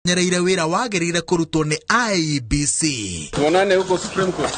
Nyereire wĩra wagĩrĩire kũrutwo nĩ IEBC. Tuonane huko Supreme Court.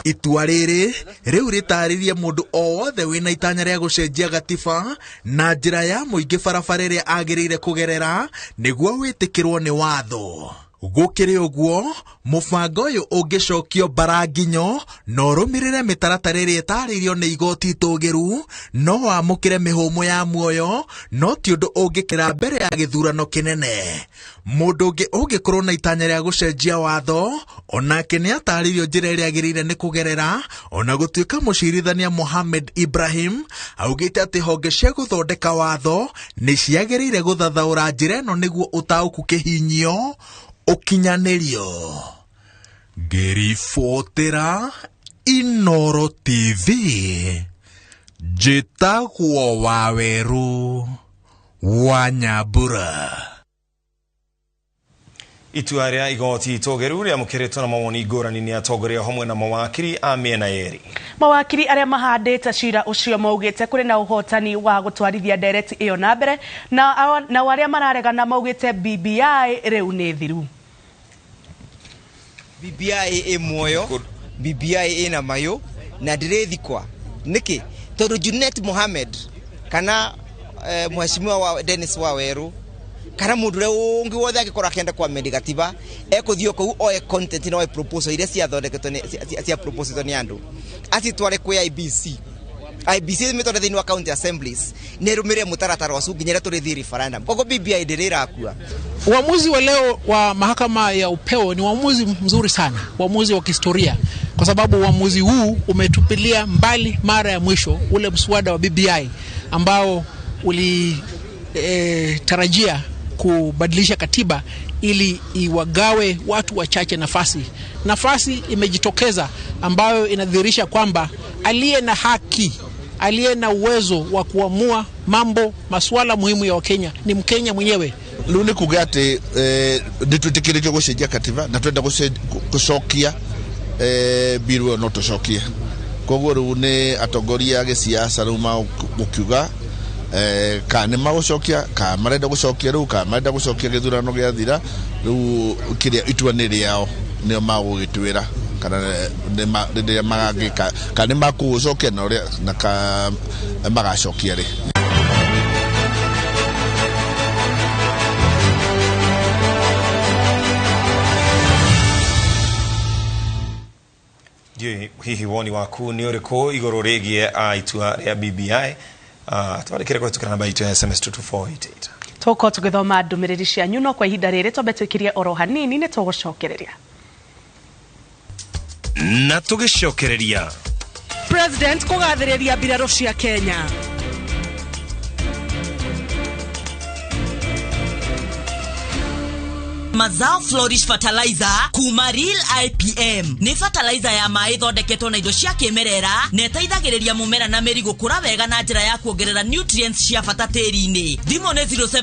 Itua rĩrĩ rĩu rĩtarĩrie mũndũ o wothe wĩna itanya rĩa gũcenjia gatiba na njĩra ya mũingĩ barabara ĩrĩa agĩrĩire kũgerera nĩguo wĩtĩkĩrwo nĩ watho. Gũkĩrĩ ũguo, mũbango ũyũ ũngĩcokio mbaranginyo na ũrũmĩrĩre mĩtaratara ĩrĩa ĩtarĩirio nĩ igoti itũgĩru, no wamũkĩre mĩhũmũ ya muoyo, no ti ũndũ ũngĩkĩra mbere ya gĩthurano kĩnene. Mũndũ ũngĩ ũngĩkorwo na itanya rĩa gũcenjia watho, onake nĩ atarĩirio njĩra ĩrĩa agĩrĩire nĩ kũgerera, ona gũtuĩka mũcirithania Mohamed Ibrahim augĩte atĩ honge cia gũthondeka watho nĩ ciagĩrĩire gũthathaũra njĩra ĩno nĩguo ũtaũku kĩhinyio ũkinyanĩrio. Ngĩribotera Inoro TV, njĩtagwo Wawerũ wa Nyambura. Itua rĩa igoti itũgĩru rĩamũkĩrĩtwo na mawoni ngũrani nĩ atongoria hamwe na mawakiri a mĩena yerĩ. Mawakiri arĩa mahandĩte cira ũcio maugĩte kũrĩ na ũhotani wa gũtwarithia ndereti ĩyo na mbere, nao arĩa mararegana maugĩte BBI rĩu nĩ thiru. BBI ĩ muoyo, BBI ĩna mayũ na ndĩrĩthikwa. Nĩkĩ? Tondũ Junet Mohamed kana mheshimiwa wa Dennis Waweru kana mũndũ ũrĩa ũngĩ wothe angĩkorwo akĩenda kũamend gatiba ekũthiĩ kũu oe content na oe proposal iria ciathondeketwo nĩ cia proposal nĩ andũ acitware kwĩ IBC. IBC mĩtware thĩinĩ wa county assemblies nĩ ĩrũmĩrĩre mũtaratara ũcio nginya rĩrĩa tũrĩthiĩ referendum. Koguo BBI ndĩrĩ ĩrakua. Uamuzi wa leo wa mahakama ya upeo ni uamuzi mzuri sana, uamuzi wa kihistoria, kwa sababu uamuzi huu umetupilia mbali mara ya mwisho ule mswada wa BBI ambao ulitarajia kubadilisha katiba ili iwagawe watu wachache nafasi. Nafasi imejitokeza ambayo inadhihirisha kwamba aliye na haki, aliye na uwezo wa kuamua mambo, masuala muhimu ya Wakenya ni Mkenya mwenyewe. Rĩu nĩ kuga atĩ nĩ twĩtĩkĩrĩtio gũcenjia katiba na twenda gũcokia bill ĩyo no tũcokie. Koguo rĩu nĩ atongoria a gĩsiasa rĩu magũkiuga kana nĩ magũcokia, kana marenda gũcokia rĩu, kana marenda gũcokia gĩthurano gĩathira, rĩu kĩrĩa itua nĩ rĩao nĩo magũgĩtuĩra kana rĩrĩa magagĩka, kana nĩ makũgũcokia na ũrĩa na ka magacokia rĩ. Ndiũĩ hihi woni waku nĩ ũrĩkũ igũrũ rĩgiĩ itua rĩa BBI? Twandĩkĩre kũhĩtũkĩra namba itũ ya SMS 22488. Tũgũkorwo tũgĩthoma ndũmĩrĩri cianyu, no kwa ihinda rĩrĩ twambe twĩkĩrie oro hanini nĩ tũgũcokereria. Na tũgĩcokereria President kũgathĩrĩria mbirarũ cia Kenya. Mazao Flourish Fertilizer kuma Real IPM nĩ fertilizer ya maĩ ĩthondeketwo na indo cia kĩmerera na ĩteithagĩrĩria mũmera na mĩri gũkũra wega na njĩra ya kuongerera nutrients cia bata tĩri-inĩ. Thimũ nĩ 07